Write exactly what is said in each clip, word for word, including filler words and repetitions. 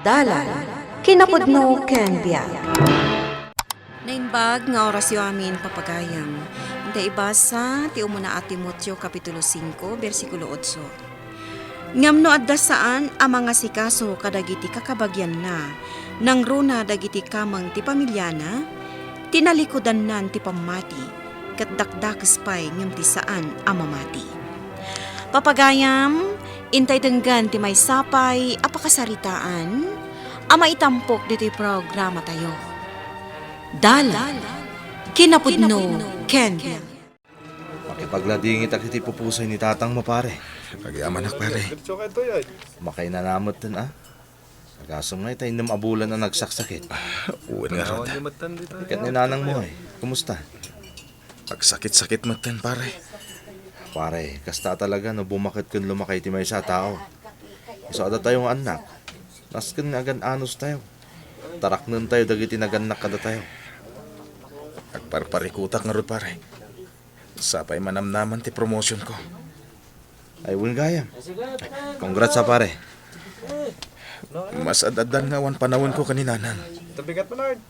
Dalan, kinapudno ken biag. Naimbag nga orasyo amin, papagayam. Inta ibasa ti umuna a Timoteo, Kapitulo singko, bersikulo otso. Ngem no adda saan a mangasikaso kadagiti kakabagianna, nangruna dagiti kameng ti pamiliana, tinalikudannan ti pammati, ket dakdakes pay ngem ti saan a mamati. Papagayam, intay denggen ti maysa pay a pakasaritaan a maitampok ditoy programatayo. Dalan, kinapudno, ken Makipagladingitak iti pupusay ni tatangmo, pare. Agyamanak, pare. Makainana metten, a? Agasem nga ita innem a bulan a nagsaksakit. Wen ngarud. Ket ni nanangmo, ay, kumusta? Agsakit-sakit metten, pare. Pare, kasta talaga no bumaket ken lumakay ti maysa a tao. Isu a datayo nga annak, nasken nga agan-anos tayo. Taraknen tayo dagiti nagannak kadatayo. Agparparikutak ngarud, pare. Sapay manamnaman ti promotion ko. Ay, wen gayam. Congrats, a, pare. Mas ad-addan nga awan panawen ko ken ni nanang.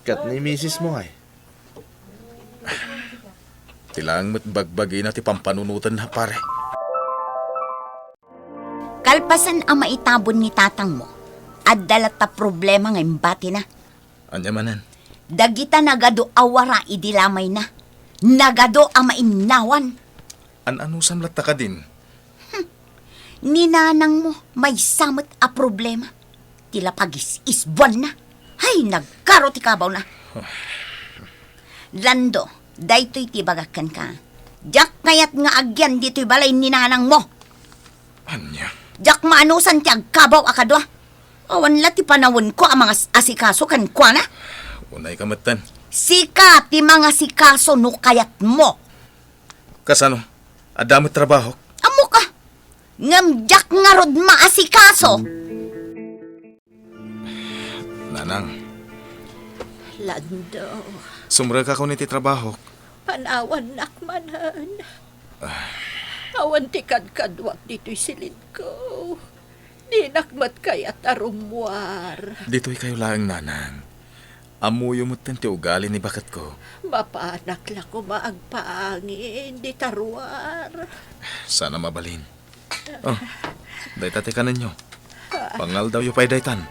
Ket ni misis mo, ay. Ti laeng met bagbagina ti pampanunotenna, pare. Kalpasan a maitabon ni tatangmo, adda latta problema nga imbatina. Ania manen? Dagita nagadu a wara idi lamayna. Nagadu a mainnawan. An-anusam latta kadin? Hmm. Ni nanangmo, maysa met a problema. Ti la pagis-isbuanna. Hay, nagkaro ti kabawna. Lando, daytoy ti ibagak kenka. Diak kayat nga agyan ditoy balay ni nanangmo. Ania? Diak maanusan ti agkabaw a kadua. Awan la ti panawenko a mangas-asikaso kenkuana. Unayka metten. Sika ti mangasikaso no kayatmo. Kasano? Adda met trabahok? Ammoka. Ngem diak ngarud maasikaso. Nanang. Lando. Sumrekakon iti trabahok. Panawannak manen. Ah. Awan ti kadkaduak ditoy silidko. Dinak met kayat a rummuar. Ditoykayo laeng, nanang. Ammoyo metten ti ugali ni baketko. Mapanak la koma agpaangin dita ruar. Saan a mabalin. Oh, dayta ti kanenyo. Pangaldawyo pay daytan.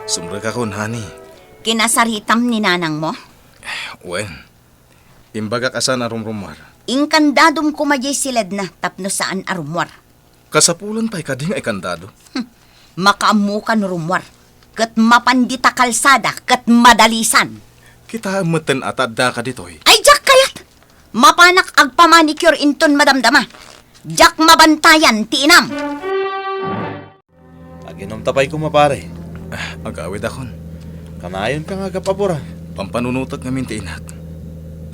Sumrekakon, honey. Kinasaritam ni nanangmo? Wen. Imbagak a saan a rumrummuar. Inkandadom koma diay siledna tapno saan a rummuar. Kasapulan pay kadi nga ikandado? Hmm. Makaammoka no rummuar. Ket mapan dita kalsada ket madalisan. Kitaem metten a ta addaka ditoy. Ay, diak kayat! Mapanak agpamanicure inton madamdama. Diak mabantayan ti inam. Aginumta pay koma, pare. Ah, agawidakon. Kanayonka nga agap-apuran. Pampanunotek ngamin ti inak.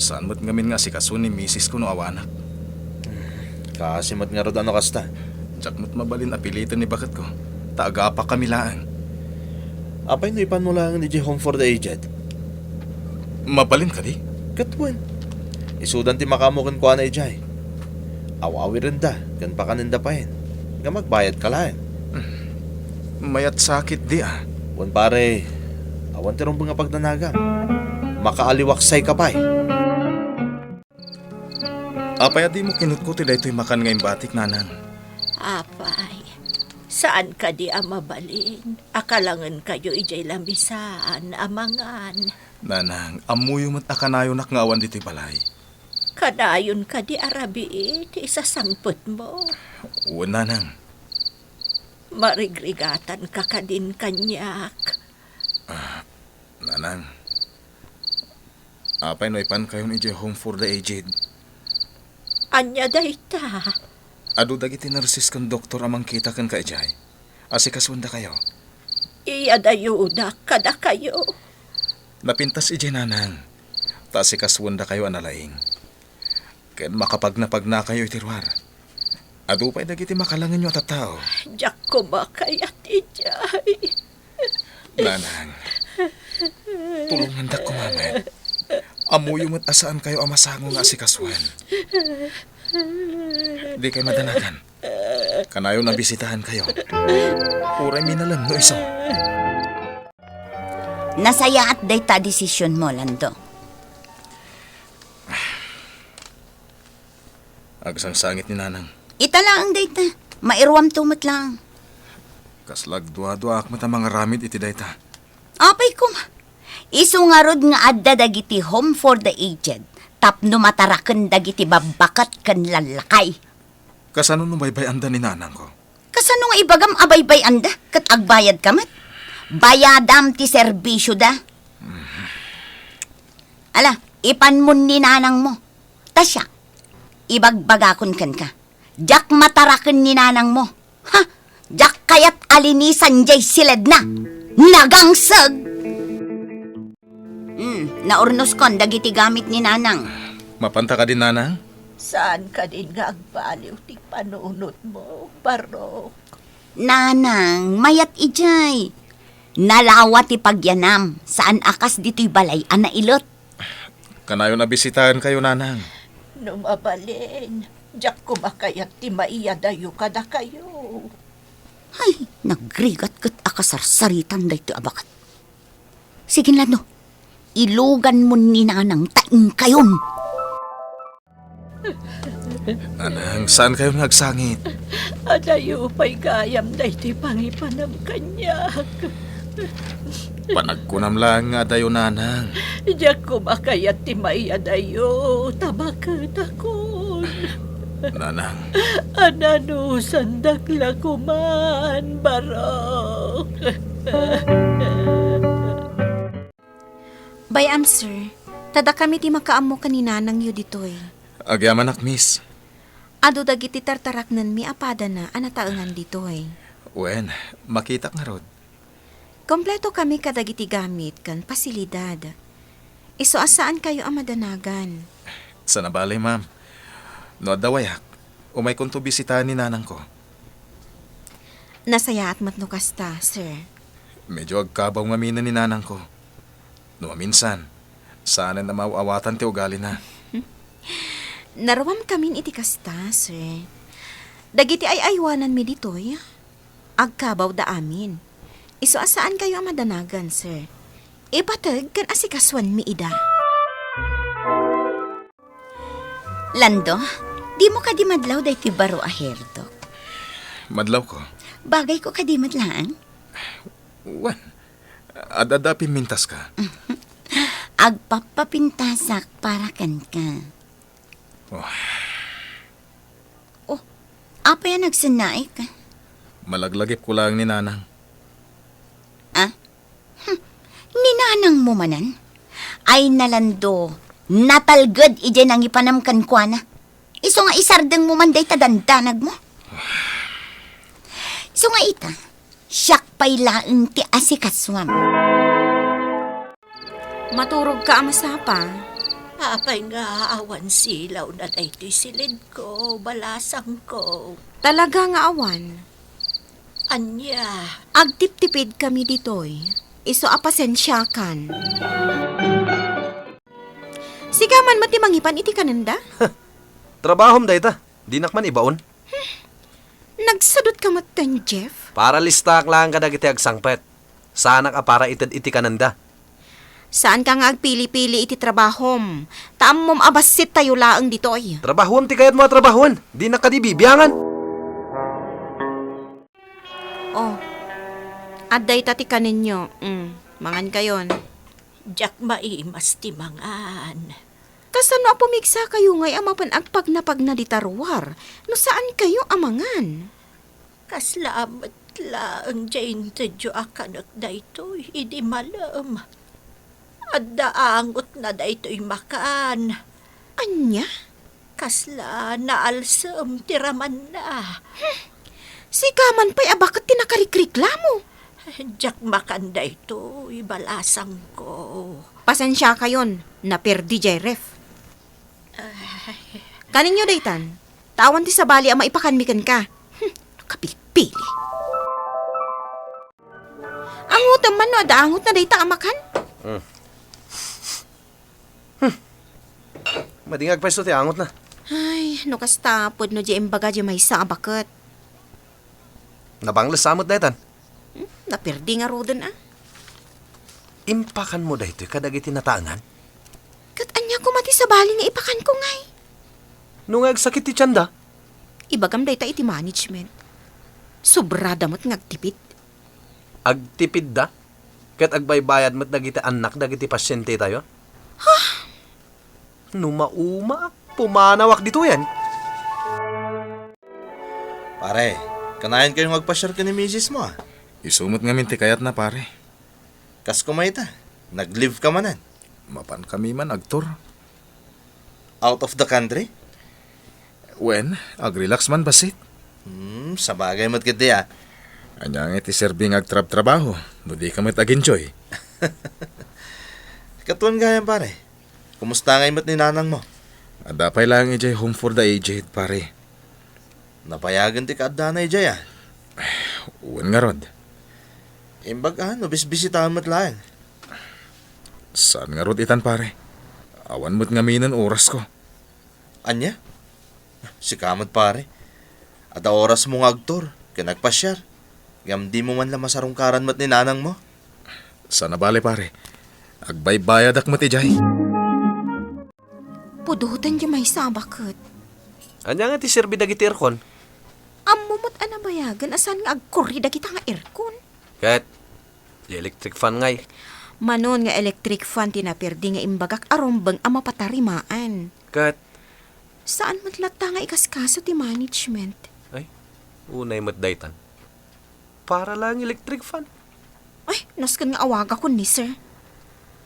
Saan met ngamin nga asikaso ni misisko no awanak. Hmm, kaasi met ngarud a no kasta. Diak met mabalin a piliten ni baketko, ta agapakami laeng. Apay no ipanmo laengen idiay Home for the Aged? Mabalin kadi? Ket wen, isudan ti makaammo kenkuana idiay. Aw-awirenda ken pakanenda payen, ngem agbayadka laeng. Mayat sakit di, a. Wen, pare, awan ti rumbeng a pagdanagam. Makaaliwaksayka pay. Apay a dimo kinutko ti daytoy makan nga imbatik, nanang? Apay, saan kadi a mabalin a kalangenkayo idiay lamisaan a mangan? Nanang, ammoyo met a kanayonak nga awan ditoy balay. Kanayon kadi a rabii ti isasangpetmo? Wen, nanang. Marigrigatanka kadin kaniak? Ah, nanang. Apay no ipankayon idiay Home for the Aged? Ania dayta? Adu dagiti nurses ken doktor a mangkita kenka idiay. Asikasuendakayo. Iyadayodak kadakayo. Napintas idiay, nanang, ta asikasuendakayo a nalaing. Ken makapagnapagnakayo iti ruar. Adu pay dagiti makalangenyo a tattao. Diak koma kayat idiay. Nanang, tulongandak koma met. Ammoyo met a saankayo a masango nga asikasuen. Dikay madanagan. Kanayon a bisitaenkayo. Uray minalem no isu. Nasayaat dayta a desisionmo, Lando. Agsangsangit ni Nanang. Ita laeng dayta. Mairuamto met laeng. Kasla agduaduaak met a mangaramid iti dayta. Apay koma. Isu ngarud nga adda dagiti Home for the Aged tapno mataraken dagiti babbaket ken lallakay. Kasano no baybay-anda ni nanangko? Kasano nga ibagam a baybay-anda ket agbayadka met? Bayadam ti serbisioda. Ala, ipanmon ni nanangmo. Ta siak, ibagbagakon kenka. Diak mataraken ni nanangmo. Ha? Diak kayat a linisan jay siledna. Nagangseg! Hmm, naurnoskon dagiti gamit ni Nanang. Mapanta kadi, Nanang? Saan kadin nga agbaliw ti panunotmo, Barok? Nanang, mayat idiay. Nalawa ti pagyanam, saan a kas ditoy balay a nailet. Kanayon a bisitaenkayo, Nanang. No mabalin, diak koma kayat ti maiyadayo kadakayo. Ay, nagrigat ket akasarsaritan daytoy a baket. Sige, Lando, iluganmon ni Nanang ta inkayon. Nanang, saankayon nga agsangit? Adayo pay gayam daytoy pangipanam kaniak. Panagkunam laeng nga adayo, Nanang. Diak koma kayat ti maiyadayo, ta baketakon. Nanang. Ananusandak la koman, Barok. Bay-am, sir. Ta dakami ti makaammo ken ni nanangyo ditoy. Agyamanak, miss. Adu dagiti tartaraknenmi a padana a nataengan ditoy. Wen, makitak ngarud. Kompleto kami kadagiti gamit ken pasilidad. Isu a saankayo a madanagan. Sana bale, ma'am. No adda wayak, umaykonto bisitaen ni nanangko. Nasayaat met no kasta, sir. Medyo agkabaw ngamin ni nanangko. No maminsan, saanen a maaw-awatan ti ugalina. Naruamkamin iti kasta, sir. Dagiti ay-aywananmi ditoy, agkabawda amin. Isu a saankayo a madanagan, sir. Ipateg ken asikasuanmi ida. Lando, dimo kadi madlaw daytoy baro a herdok? Madlawko. Bagayko kadi met laeng? Wen, ad-adda a pimmintaska. Agpappapintasak para kenka. Oh. Oh, apay a nagsennaik? Malaglagipko laeng ni Nanang. Ah? Hmm. Ni nanangmo manen? Ay, Lando, natalged idiay nangipanam kenkuana. Isu nga isardengmo man dayta dandanagmo. Isu nga ita, siak pay laeng ti asikasuam. Maturogka a masapa? Apay nga awan silawna daytoy silidko, balasangko? Talaga nga awan. Ania? Agtiptipidkami ditoy. Isu a pasensiakan. Sika man met ti mangipan iti kanenda? Trabahom dayta. Dinak man ibaon. Nagsadutka metten, Jeff? Para listaak laeng kadagiti agsangpet. Saanak a para ited iti kanenda. Saanka nga agpili-pili iti trabahom, ta ammom a bassittayo laeng ditoy. Trabahoem ti kayatmo a trabahoen. Dinak kadi bibiangan. Oh, adda ita ti kanenyo. Mm, mangankayon. Diak maimas ti mangan. Kasano a pumigsakayo ngay a mapan agpagnapagna dita ruar no saankayo a mangan? Kasla met laeng diay intedyo a kanek daytoy idi malem. Adda angotna daytoy makan. Ania? Kasla naalsem ti ramanna. Hmm. Sika man pay a baket ti nakarikriklamo. Diak makan daytoy, balasangko. Pasensiakayon, naperdi diay ref. Ay. Kaninyo daytan, ta awan ti sabali a maipakanmi kenka. Hmm, nakapilpili. Angotem man no adda angotna dayta a makan? Hmm. Hmm. Madingag pay isu ti angotna. Ay, no kasta, pudno diay imbaga diay maysa a baket. Nabangles sa met daytan. Hmm, naperdi ngaruden, a. Impakanmo daytoy kadagiti nataengan? Ket ania koma ti sabali nga ipakanko ngay? No nga agsakit ti tienda? Ibagam dayta iti management. Sobrada met nga agtipid. Agtipidda? Ket agbaybayad met dagiti annak dagiti pasientetayo? Ha? No maumaak, pumanawak ditoyen. Pare, kanayon kayo nga agpasiar ken ni misis mo, a. Isu met ngamin ti kayatna, pare. Kas kumayta, nag-leave ka manen? Mapan kami man agtour. Out of the country? Wen, agrelax man bassit. Hmm, sabagay met ketdi, a. Ania nga iti serbi nga agtrabtrabaho, no di ka met ag-enjoy? Ket wen gayam, pare. Kumusta ngay met ni nanang mo? Adda pay laeng idiay Home for the Aged, pare. Nabayagen ti kaaddana idiay, a. Wen ngarud. Imbag a no bisbisitaen met laeng. Saan ngarud itan, pare? Awan met ngaminen orasko. Ania? Sika met, pare. Adda orasmo nga agtour ken agpasiar. Ngem dimo man la masarungkaran met ni nanang mo? Saan a bale, pare. Agbaybayadak met idiay. Pudoten ti maysa a baket. Ania nga ti serbi dagiti aircon? Ammo met a nabayagen a saan nga agkurri dagita nga aircon. Ket, ti electric fan ngay. Manon nga electric fan ti naperdi nga imbagak a rumbeng a mapatarimaan. Ket, saan met latta nga ikaskaso ti management. Ay, unay met daytan. Para lang electric fan. Ay, nasken nga awagakon ni sir.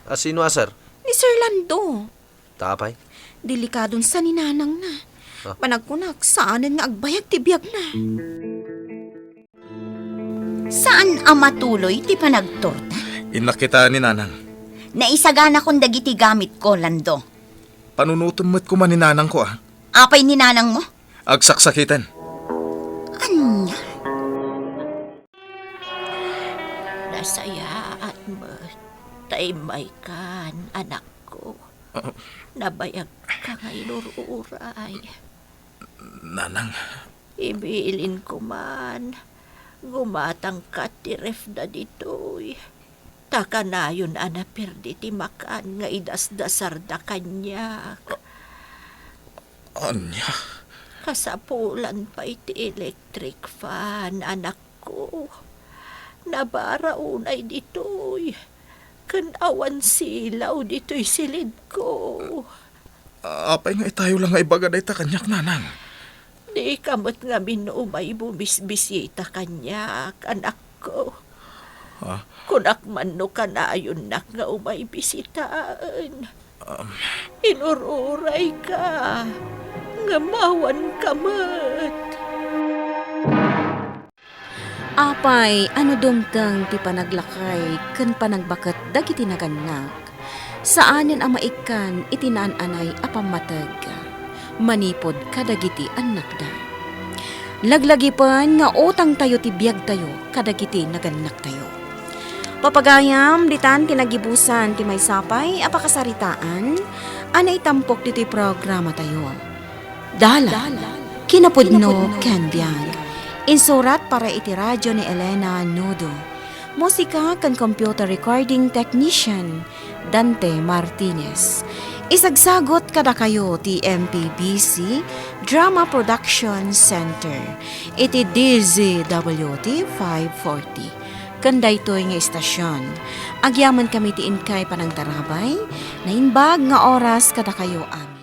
A sino a sir? Ni Sir Lando. Tapay? Delikadon sa ni nanangna. Ah. Panagkunak, saanen nga agbayag ti biagna. Saan a matuloy ti panagtourta? Innak kita ni nanang. Naisaganakon dagiti gamitko, Lando. Panunotem met koma ni nanangko, a. Apay ni nanangmo? Agsaksakiten. Ania? Nasayaat met ta immaykan, anakko. Ah. Nabayagka nga inur-uray. Nanang. Ibilinko man, gumatangka ti refda ditoy. Ta kanayon a naperdi ti makan nga idasdasarda kaniak. Ania? Kasapulan pay ti electric fan, anakko. Nabara unay ditoy, ken awan silaw ditoy silidko. Apay nga itayo la nga ibaga dayta kaniak, nanang? Dika met ngamin umay bumisbisita kaniak, anakko. Ha? Kunak man no kanayonnak nga umay bisitaen. Um. Inur-urayka, ngem awanka met. Apay a no dumteng ti panaglakay ken panagbaket dagiti nagannak, saanen a maikkan iti naan-anay a pammateg manipud kadagiti annakda. Laglagipen nga utangtayo ti biagtayo kadagiti nagannaktayo. Papagayam, ditan ti nagibusan ti maysa pay a pakasaritaan a naitampok ditoy programatayo. Dalan, kinapudno ken biag. Insurat para iti radio ni Elena Nudo. Musika ken computer recording technician, Dante Martinez. Isagsagut kadakayo ti M P B C Drama Production Center iti D Z W T five forty. Ken daytoy nga istasyon, agyamankami ti inkay panangtarabay, naimbag nga oras kadakayo amin.